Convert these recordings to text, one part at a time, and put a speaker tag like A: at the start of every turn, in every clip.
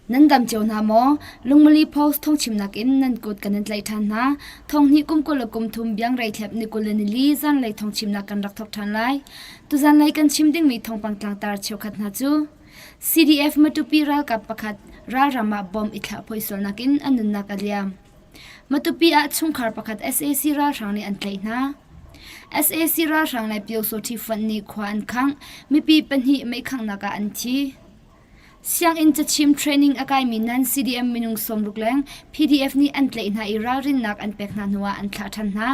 A: Nan dam cio hna maw? Lungmali Post thawngchimnak in nan kut kan in tlaih ṭhan hna. Thonghnih kum 20 le kum thum biangrei thlep ni 20 le nili zanlei thawngchimnak kan rak thawk ṭhan lai. Tuzanlei kan chim dingmi thawngpang tlangtar cheukhat hna cu CDF Matupi ralkap pakhat ralram ah bom i thlah phoi sualnak in a nunnak a liam. Matupi ah chungkhar pakhat sac ralhrang nih an tlaih hna. Sac ralhrang le Pyosawṭhi fonh nih khua an khangh. Mipi pahnih meikhanghnak ah an thi. Sianginn cachim training a kaimi nan CDM minung 60 leng PDF nih an tlaih hna i ralrinnak an pek hna hnuah an thlah ṭhan hna.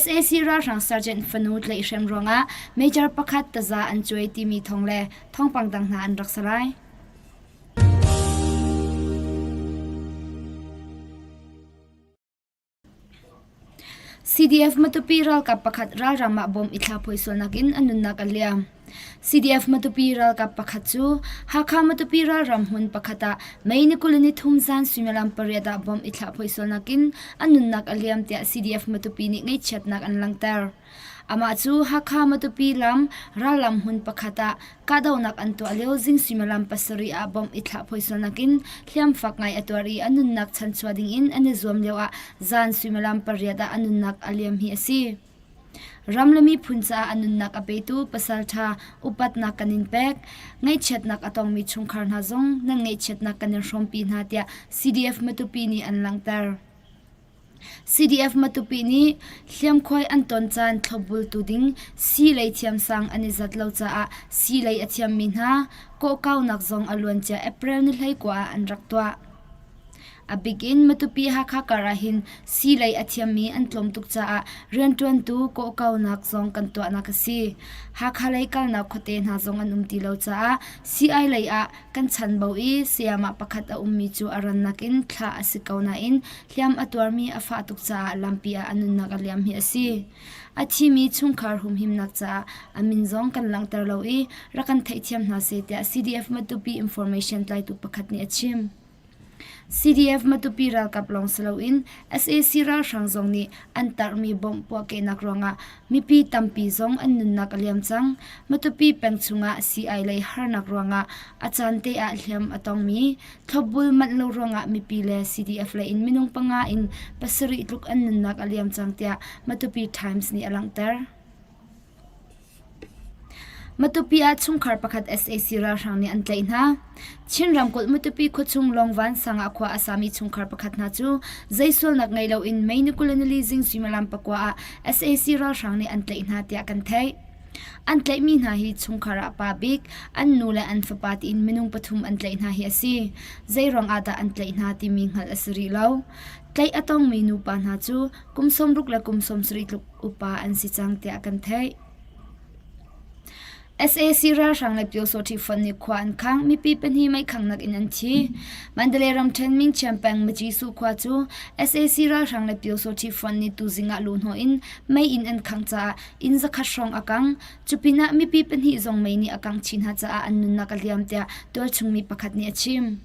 A: Sac ralhrang sergeant fanu tlaihhrem ruangah major pakhat taza an cuai timi thawng le thawngpang dang hna an rak si lai. CDF Matupi ralkap pakhat ralram ah bom i thla phawi sualnak in a nunnak a liam. CDF Matupi ralkap pakhat cu Hakha Matupi ralram hmun pakhat ah May ni 23 zan suimilam pariat ah bom i thlah phawi sualnak in a nunnak a liam tiah CDF Matupi nih ngaihchiatnak an langhter. Amah cu Hakha Matupi lam rallam hmun pakhat ah kahdohnak an tuah lio zing suimilam pasarih ah bomb i thlah phoisualnak in hliamfak ngai a tuar i a nunnak chanchuah dingin an i zuam lio ah zan suimilam pariat ah a nunnak a liam hi a si. Ram le miphun caah a nunnak a petu pasalṭha upatnak kan in pek. Ngaihchiatnak a tongmi chungkhar hna zong nan ngaihchiatnak kan in hrawmpi hna tiah CDF Matupi nih an langhter. CDF Matupi nih hliamkhuai an ton caan thlopbultu ding siilei thiamsang an i zat lo caah siilei a thiammi hna kawhkaunak zong a luancia April ni 19 ah an rak tuah. A bik in Matupi Hakha kar ahhin siilei a thiammi an tlawm tuk caah rianṭuantu kawhkaunak zong kan tuahnak a si. Hakha lei kalnak khuate hna zong an um ti lo caah sii lei ah kan chanbo i sayamah pakhat a ummi cu a rannak in thlah a si ko nain hliam a tuarmi a fah tuk caah lampi ah a nunnak a liam hi a si. A thimi chungkhar humhimnak caah a min zong kan langhter lo i rak kan theihthiam hna seh tiah CDF Matupi information tlaitu pakhat nih a chim. CDF Matupi ralkap lawng si loin sac ralhrang zong nih an tarhmi bomb puahkehnak ruangah mipi tampi zong an nunnak a liam cang. Matupi peng chungah sii lei harnak ruangah a caan te ah hliam a tongmi, thlopbul manh lo ruangah mipi le CDF lei in minung panga in pasarih tluk an nunnak a liam cang tiah Matupi Times nih a langhter. Matupi ah chungkhar pakhat sac ralhrang nih an tlaih hna. Chin ramkulh Matupi khuachung Lawngvan sang ah khua a sami chungkhar pakhat hna cu zei sualnak ngei loin May ni 24 zing suimilam pakua ah sac ralhrang nih an tlaih hna tiah kan theih. An tlaihmi hna hi chungkhar ah pa bik, an nu le an fapa tiin minung pathum an tlaih hna hi a si. Zei ruang ah dah an tlaih hna timi hngalh a si rih lo. Tlaih a tongmi nupa hna cu kum 60 le kum 70 tluk upa an si cang tiah kan theih. Sac ralhrang le Pyosawṭhi fonh nih khua an khang, mipi pahnih meikhanghnak in an thi. Mandalay ramṭhen Mingchiam peng Macisu khua cu sac ralhrang le Pyosawṭhi fonh nih tuzing ah luhhnawh in mei in an khangh caah inn zakhat hrawng a kang. Cupinah mipi pahnih zong mei nih a kangh chih hna caah an nunnak a liam tiah tualchung mi pakhat nih a chim.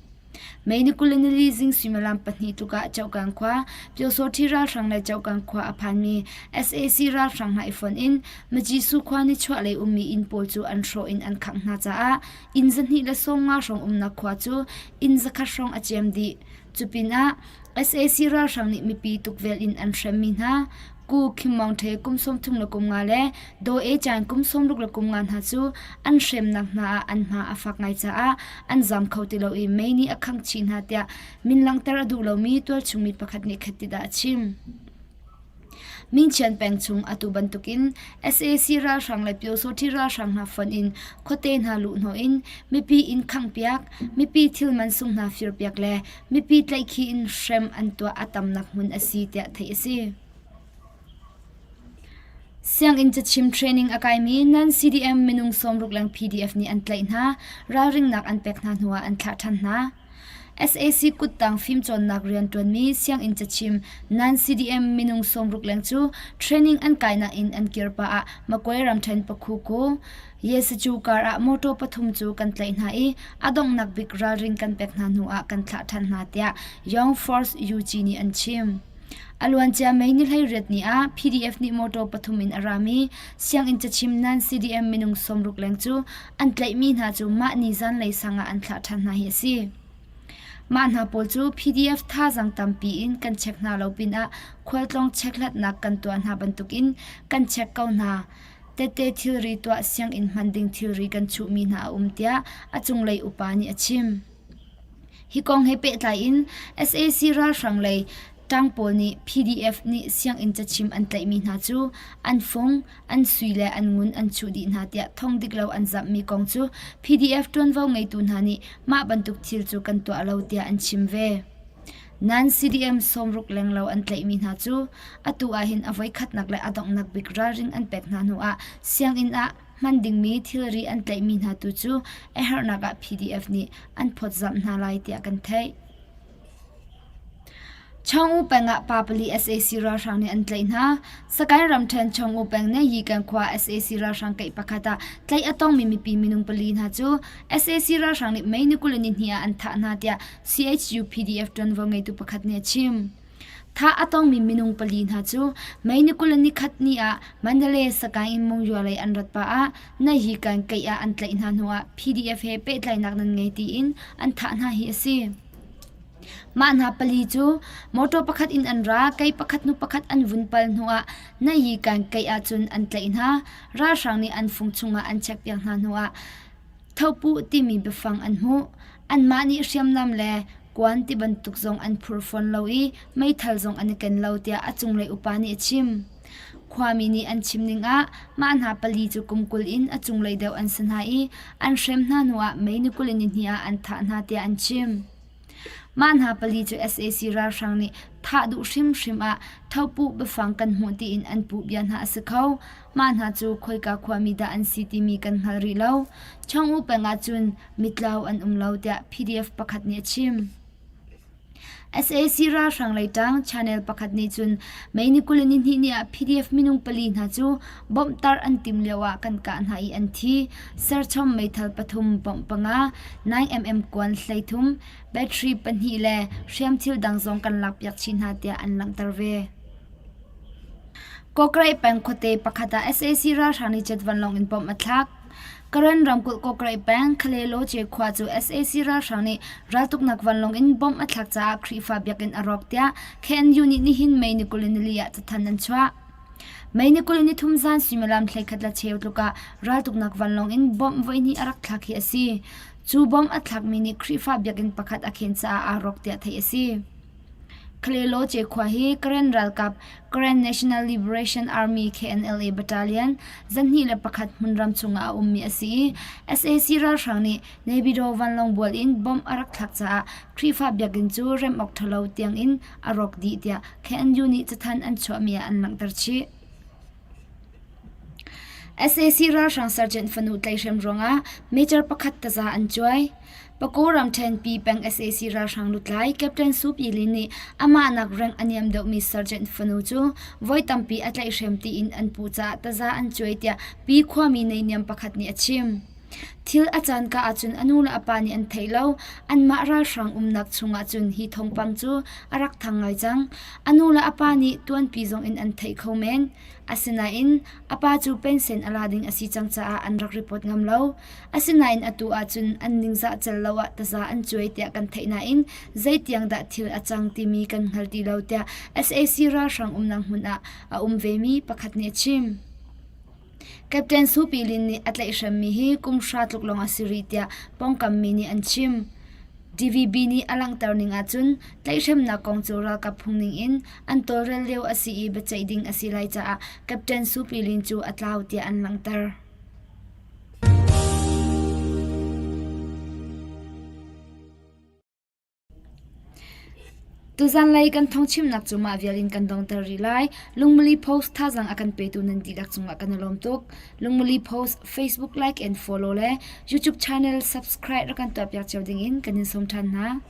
A: May ni 24 zing suimilam pahnih tluk ah Cohkang khua, Pyosawṭhi ralhrang le Cohkang khua a phanmi sac ralhrang hna i fonh in Macisu khua nichuahlei ummi inn pawl cu an hrawh in an khangh hna caah inn 250 hrawng umnak khua cu inn zakhat hrawng a ciam dih. Cupinah sac ralhrang nih mipi tukvel in an hremmi hna Ku Khim Maung Htwe kum 35 le Daw E Chan kum 65 hna cu an hremnak hna ah an hma a fak ngai caah an zam kho ti lo i mei nih a khangh chih hna tiah min langhter a duh lomi tualchung mi pakhat nih khat ti dah a chim. Mingchian peng chung atu bantukin sac ralhrang le Pyosawṭhi ralhrang hna fonh in khuate hna luhhnawh in mipi inn khanghpiak, mipi thil mansung hna firpiak le mipi tlaihkhih in hrem an tuah a tamnak hmun a si tiah theih a si. Sianginn cachim training a kaimi nan CDM minung 60 leng PDF nih an tlaih hna, ralringnak an pek hna hnuah an thlah ṭhan hna. Sac kuttang fimcawnnak rianṭuanmi sianginn cachim nan CDM minung 60 leng cu training an kainak in an kir pah ah Magway ramṭhen Pakhuku Yesacu kar ah motor pathum cu kan tlaih hna i a donghnak bik ralring kan pek hna hnu ah kan thlah ṭhan hna tiah Young Force UG nih an chim. A luancia May ni 18 ni ah PDF nih motor pathum in a rami sianginn cachim nan CDM minung 60 leng cu an tlaihmi hna cu mah ni zanlei sang ah an thlah ṭhan hna hi a si. Mah hna pawl cu PDF thazaang tampi in kan check hna lo pinah khualtlawng chekhlatnak kan tuah hna bantukin kan check ko hna. Tette thilri tuah sianginn hman ding thilri kan chuhmi hna a um tiah a cunglei upa nih a chim. Hi kong he pehtlai in sac ralhrang lei ṭang pawl nih PDF nih sianginn cachim an tlaihmi hna cu an fung, an sui le an ngun an chuh dih hna tiah thong dik lo an zamhmi kong cu PDF ṭuanvo ngeitu hna nih mah bantuk thil cu kan tuah lo tiah an chim ve. Nan CDM sawmruk lenglo an tlaihmi hna cu atu ahhin a voikhatnak le a donghnak bik ralring an pek hna hnuah sianginn ah hman dingmi thilri an tlaihmi hna tu cu a herhnak ah PDF nih an phawtzamh hna lai tiah kan theih. Chaung-U peng ah pa pali sac ralhrang nih an tlaih hna. Sagaing ramṭhen Chaung-U peng nih Yikan khua sac ralhrang keih pakhat ah tlaih a tongmi mipi minung pali hna cu sac ralhrang nih May ni 22 ah an thah hna tiah CHU PDF ṭuanvo ngeitu pakhat nih a chim. Thah a tongmi minung pali hna cu May ni 21 ni ah Mandalay Sagaing in Monywa lei an rat pah ah Nayikan keih ah an tlaih hna hnuah PDF he pehtlainak nan ngei tiin an thah hna hi a si. Mah hna pali cu motor pakhat in an ra, kei pakhat hnu pakhat an vun pal hnuah Nayikan keih ahcun an tlaih hna. Ralhrang nih an fung chungah an chekpiak hna hnuah Thopuh timi biafang an hmuh. Anmah nih hriamnam le kuan ti bantuk zong an phur fawn lo i meithal zong an i ken lo tiah a cunglei upa nih a chim. Khuami nih an chim ning ah mah hna pali cu kum 20 in a cunglei deuh an si hna i an hrem hna hnuah May ni 20 in nihnih ah an thah hna tiah an chim. Mah hna pali cu sac ralhrang nih thah duh hrimhrim ah thopuh biafang kan hmuh tiin an puh bia hna a si kho. Mah hna cu khoika khuami dah an si timi kan hngal rih lo. Chong-U peng ah cun mitlau an um lo tiah PDF pakhat nih a chim. Sac ralhrang lei ṭang channel pakhat nih cun May ni 22 ni ah PDF minung pali hna cu bomb tar an timh lio ah kan kah hna i an thi. Serchom meithal pathum, bomb panga, 9mm kuan hleithum, battery pahnih le hriamthil dang zong kan lakpiak chih hna tiah an langhter ve. Kawkreih peng khuate pakhat ah sac ralhrang nih jet vanlawng in bomb a thlak. Karen ramkulh Kawkreih peng Khalelawce khua cu sac ralhrang nih raltuknak vanlawng in bomb a thlak caah Khrihfa biakinn a rawk tiah KNU nih nihin May ni 24 ah cathanh an chuah. May ni 23 zan suimilam 11 le cheu tluk ah raltuknak vanlawng in bomb voihnih a rak thlak hi a si. Cu bomb a thlakmi nih Khrihfa biakinn pakhat a khen caah aa rawk tiah theih a si. Khalelawce khua hi Karen ralkap Karen National Liberation Army KNLA Battalion 21 hmunram chungah a ummi a si i sac ralhrang nih Naypyidaw vanlawng bual in bomb a rak thlak caah Khrihfa biakinn cu remh awk ṭhalo tiangin a rawk dih tiah KNU nih cathanh an chuahmi ah an langhter chih. Sac ralhrang sergeant fanu tlaihhrem ruangah major pakhat taza an cuai. Paku ramṭhen pi peng sac ralhrang lutlai Captain Su Pyi Lin nih amah nak rank a niam deuhmi sergeant fanu cu voi tampi a tlaihhrem tiin an puh caah taza an cuai tiah pi khuami neihniam pakhat nih a chim. Thil a caan ka ahcun a nu le a pa nih an theih lo. Anmah ralhrang umnak chungah cun hi thawngpang cu a rak thang ngai cang. A nu le a pa nih tuanpi zongin an theih kho men. Asinain a pa cu pensen a la ding a si cang caah an rak report ngam lo. Asinain atu ahcun an ningzah cel lo ah taza an cuai tiah kan theih nain zeitiang dah thil a cang timi kan hngal ti lo tiah sac ralhrang umnak hmun ah a um vemi pakhat nih a chim. Captain Su Pi Lin nih a tlaihhremmi hi kum hra tluk lawng a si rih tiah pawngkam mi nih an chim. DVB nih a langhter ning ahcun tlaihhremnak kong cu ralkap phungning in an tawlrel lio a si i biaceih ding a si lai caah Captain Su Pi Lin cu a tlau tiah an langhter. Tuzanlei kan thawngchimnak cu mah vial in kan dongter rih lai. Lungmili Post thazaang a kan petu nan dihlak cungah kan i lawm tuk. Lungmili Post Facebook like and follow le YouTube channel subscribe rak kan tuahpiak cio dingin kan in sawm ṭhan hna.